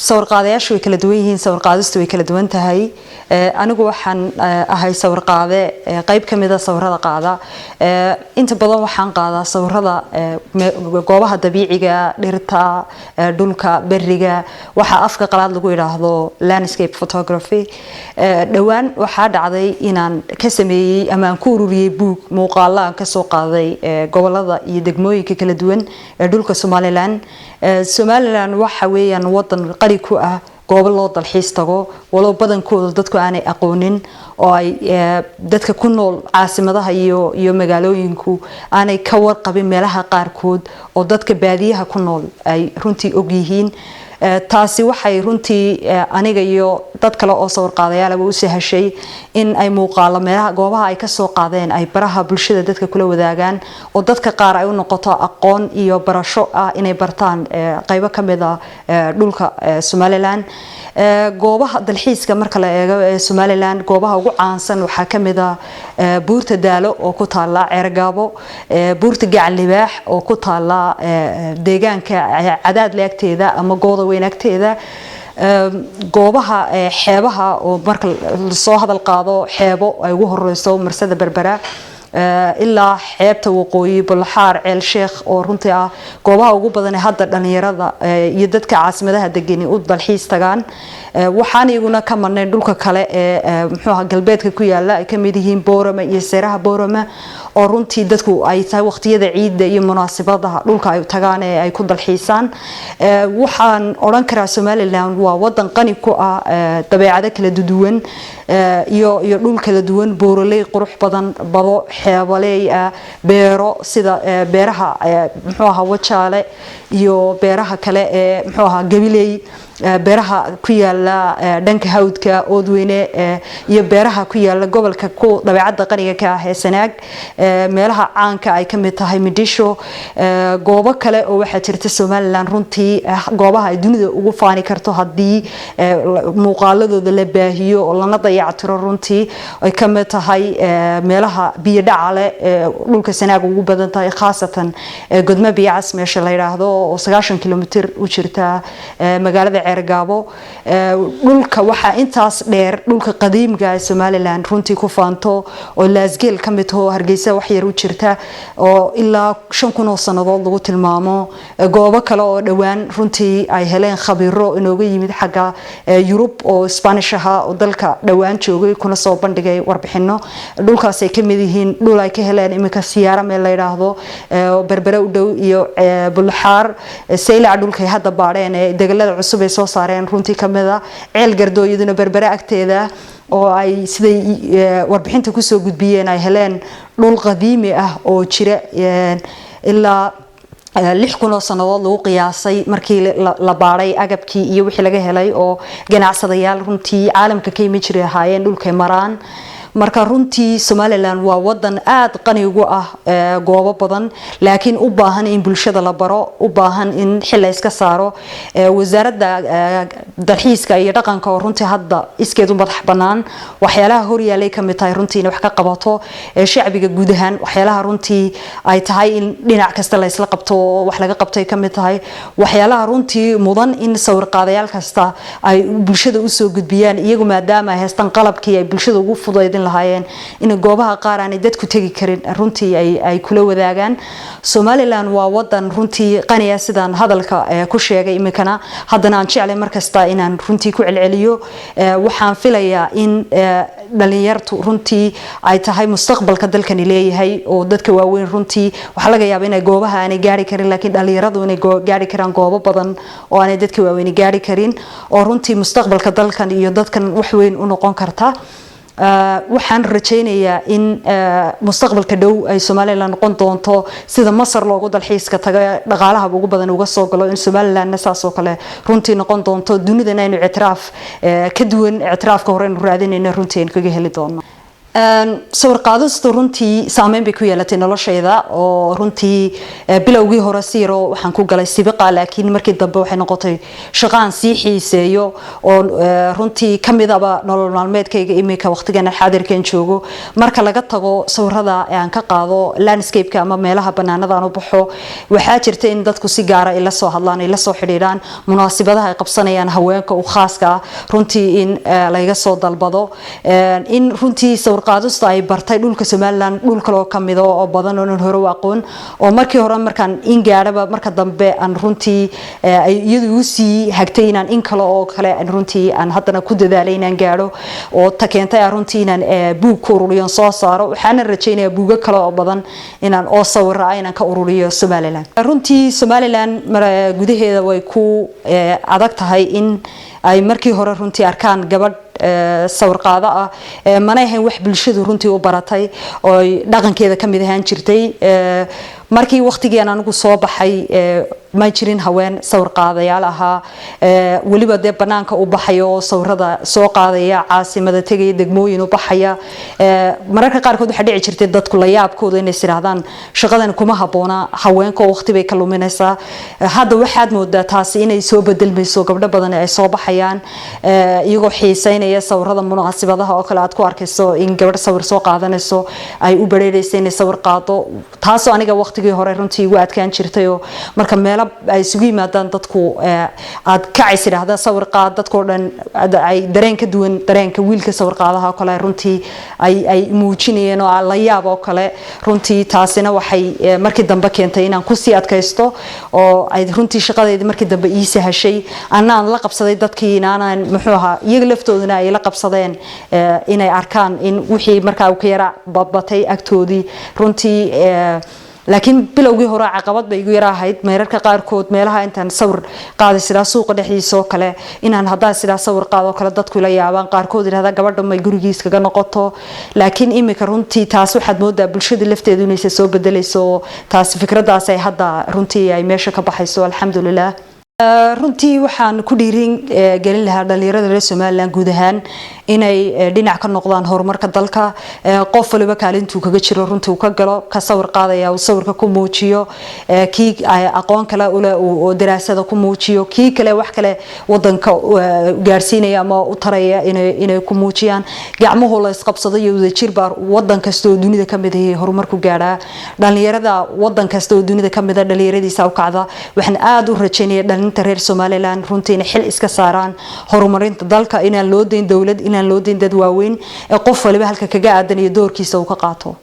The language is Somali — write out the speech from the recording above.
Sawirqaadayaashu way kala duwan yihiin, sawirqaadistu way kala duwan tahay. Anigu waxaan ahay sawirqaade qayb ka mida sawirada qaada. Inta badan waxaan qaadaa sawirada goobaha dabiiciga, dhirta, dhulka beriga, waxa afka qalaad lagu yidhaahdo landscape photography. Dhowaan waxaa dhacday inaan ka sameeyey ama aan ku ururiyey buug muuqaalo aan kasoo qaaday gobolada iyo degmooyinka kala duwan ee dhulka Somaliland. Somaliland waxa weeyaan wadan qani ku ah goobo loo dalxiis tago, walow badankooda dadku aanay aqoonin oo ay dadka ku nool caasimadaha iyo magaalooyinku aanay ka warqabin meelaha qaarkood oo dadka baadiyaha ku nool ay runtii ogyihiin. Taasi waxay runtii aniga iyo dad kale oo sawirqaadayaalaba u sahashay in ay muuqaalo meelaha goobaha ay kasoo qaadeen ay baraha bulshada dadka kula wadaagaan, oo dadka qaar ay u noqoto aqoon iyo barasho ah inay bartaan qaybo ka mid a dhulka Somaliland. Goobaha dalxiiska marka la eego ee Somaliland, goobaha ugu caansan waxaa ka mid ah Buurta Daalo oo ku taala Ceergaabo, Buurta Gacan Libaax oo ku taala deegaanka Cadaadle agteeda ama Gooda Weyn agteeda, goobaha xeebaha oo marka lasoo hadal qaado xeebo ay ugu horeyso marsada Berbera ilaa xeebta waqooyi, Bulxaar, Ceel Sheekh, oo runtii ah goobaha ugu badan ee hadda dhalinyarada iyo dadka caasimadaha degani u dalxiis tagaan. Waxaan iyaguna ka marnayn dhulka kale ee, muxuu ahaa, galbeedka ku yaala, ay kamid yihiin Boorama iyo seeraha Boorama, oo runtii dadku ay tahay waqtiyada ciidda iyo munaasabadaha dhulka ay tagaan ee ay ku dalxiisaan. Waxaan odhan karaa Somaliland waa wadan qani ku ah dabeecado kala duwan iyo dhul kala duwan, buuraley qurux badan, bado, xeebaley ah, beero sida beeraha, muxuu ahaa, Wajaale iyo beeraha kale ee, muxuu ahaa, Gabiley, beeraha ku yaala dhanka hawdka Oodweyne iyo beeraha ku yaala gobolka ku dabeecadda qaniga ka ah ee Sanaag, meelaha caanka ay ka mid tahay Midisho. Goobo kale oo waxaa jirta Somaliland runtii goobaha ay dunida ugu faani karto haddii muuqaaladooda la baahiyo oo lana dayactiro, runtii ay ka mid tahay meelaha biyo dhaca leh ee dhulka Sanaag ugu badan tahay, khaasatan Godmo Biyacas meesha la yidhaahdo oo 90 kilomitir u jirta magaalada Ceergaabo. Dhulka waxaa intaas dheer dhulka qadiimka ee Somaliland runtii ku faanto oo Laasgeel ka mid taho, Hargeysa wax yar u jirta, oo ilaa 5000 oo sannadood lagu tilmaamo. Goobo kale oo dhowaan runtii ay heleen khabiiro inooga yimid xagga Yurub oo Spanish ahaa oo dalka dhowaan joogay kuna soo bandhigay warbixino, dhulkaas ay ka mid yihiin dhul ay ka heleen iminka Siyaara meel la yidhaahdo oo Berbere u dhow iyo Bulxaar, Saylac dhulkay hadda baadheen ee degalada cusub ay soo saareen runtii ka mid ah, Ceel Gardo iyaduna Berbere agteeda oo ay siday warbixinta kusoo gudbiyeen ay heleen dhul qadiimi ah oo jira ilaa 6000 oo sannadood lagu qiyaasay markii la baadhay agabkii iyo wixii laga helay, oo ganacsadayaal runtii caalamka ka yimi jiray ahaayeen dhulkay maraan. Marka runtii Somaliland waa wadan aad qani ugu ah goobo badan, laakiin u baahan in bulshada la baro, u baahan in xil la iska saaro. Wasaaradda dalxiiska iyo dhaqanka oo runtii hadda iskeed u madax bannaan, waxyaalaha horyaalay ka mid tahay runtii in wax ka qabato. Shacbiga guud ahaan waxyaalaha runtii ay tahay in dhinac kasta la isla qabto oo wax laga qabtay ka mid tahay, waxyaalaha runtii mudan in sawir qaadayaal kasta ay bulshada usoo gudbiyaan iyagu, maadaama ay haystaan qalabkii ay bulshada ugu fudaydin lahaayeen in goobaha qaar aanay dadku tegi karin runtii ay kula wadaagaan. Somaliland waa wadan runtii qaniya, sidaan hadalka ku sheegay iminkana, haddana aan jeclay markasta inaan runtii ku celceliyo. Waxaan filayaa in dhalinyartu runtii ay tahay mustaqbalka dalkani leeyahay, oo dadka waaweyn runtii waxaa laga yaabaa inay goobaha aanay gaari karin, laakiin dhalinyaradu inay gaari karaan goobo badan oo aanay dadka waaweyni gaari karin, oo runtii mustaqbalka dalkan iyo dadkan wax weyn u noqon karta. Waxaan rajaynayaa in mustaqbalka dhow ay Somaliland noqon doonto sida Masar loogu dalxiiska tago, dhaqaalaha ugu badan uga soo galo, in Somalilandna saas oo kale runtii noqon doonto, dunidana aynu ictiraaf ka duwan ictiraafka hore aynu raadinayno runtii aynu kaga heli doono. Sawir qaadistu runtii saameyn bay ku yeelatay noloshayda, oo runtii bilowgii hore si yaro waxaan ku galay sibiqa, laakiin markii dambe waxay noqotay shaqo aan sii xiiseeyo oo runtii ka midaba nolol maalmeedkayga iminka waqtigan xaadirkan joogo. Marka laga tago sawirada aan ka qaado landscape-ka ama meelaha banaanada aan u baxo, waxaa jirta in dadku si gaara ila soo hadlaan, ila soo xidhiidhaan munaasibadaha ay qabsanayaan haweenka u khaaska ah, runtii in layga soo dalbado, in runtii sawir qaadista ay bartay dhulka Somaliland dhul kale oo kamid oo badan oo hore u aqoon, oo markii hore markaan in gaadhaba, marka dambe aan runtii ay iyadu igu sii hagtay inaan in kale oo kale aan runtii aan haddana ku dadaalay inaan gaadho, oo ta keentay aan runtii inaan buug ku ururiyo, soo saaro. Waxaana rajaynayaa buugo kale oo badan inaan oo sawira ah inaan ka ururiyo Somaliland. Runtii Somaliland gudaheeda way ku adag tahay in ay markii hore runtii arkaan gabadh sawir qaado ah. Mana ahayn wax bulshadu runtii u baratay oo dhaqankeeda ka mid ahaan jirtay. Markii waqtigii aan anigu soo baxay, ma jirin haween sawir qaadayaal ahaa, weliba dee banaanka u baxaya oo sawirada soo qaadaya, caasimada tegaya, degmooyin u baxaya. Mararka qaarkood waxaa dhici jirtay dadku la yaabkooda inay is yidhaahdaan shaqadan kuma habboona haweenka oo waqti bay ka luminaysaa. Hadda waxaad moodaa taasi inay soo bedelmayso, gabdho badan ay soo baxayaan iyagoo xiiseynaya sawirada. Munaasibadaha oo kale aad ku arkayso in gabadh sawir soo qaadanayso, ay u bareeraysa inay sawir qaado, taasoo aniga waqtigii hore runtii igu adkaan jirtay, oo marka meelo ay isugu yimaadaan dadku aad kacays idhaahda sawir qaad, dadkoo dhan ay dareen ka duwan dareenka wiilka sawir qaadaha oo kale runtii ay muujinayeen oo la yaab oo kale. Runtii taasina waxay markii dambe keentay inaan kusii adkaysto, oo ay runtii shaqadeydii markii dambe ii sahashay, anna aan la qabsaday dadkii, inaanaan muxuu ahaa, iyaga laftooduna ay la qabsadeen inay arkaan in wixii markaa uu ka yara badbatay agtoodii runtii. Laakiin bilowgii hore caqabad bay igu yara ahayd meerarka qaarkood, meelaha intaan sawir qaaday sidaa suuqa dhexdiisa oo kale, inaan haddaan sidaa sawir qaado oo kale dadku ila yaabaan, qaarkood yidhahda gabadha may gurigiis kaga noqoto. Laakiin imika runtii taas waxaad moodaa bulshada lafteedu inaysa soo bedelayso, taas fikradaas ay hadda runtii ay meesha ka baxayso, alxamdulilah. Runtii waxaan ku dhiirin gelin lahaa dhalinyarada reer Somaliland guud ahaan inay dhinac ka noqdaan horumarka dalka, qof waliba kaalintuu kaga jiro runtii uu ka galo. Ka sawir qaadaya uu sawirka ku muujiyo, kii aqoon kale ule oo daraasada ku muujiyo, kii kale wax kale wadanka gaarsiinaya ama u taraya inay ku muujiyaan. Gacmuhu la isqabsado iyo wadajir baa wadan kasta oo dunida ka mid ahi horumar ku gaadhaa. Dhalinyarada wadan kasta oo dunida ka mid ah dhalinyaradiisa u kacda. Waxaan aada u rajaynaya dhalinta reer Somaliland runtii inay xil iska saaraan horumarinta dalka, inaan loo dayn dowlad, inaan loo dayn dad waaweyn, ee qof waliba halka kaga aadan iyo doorkiisa uu ka qaato.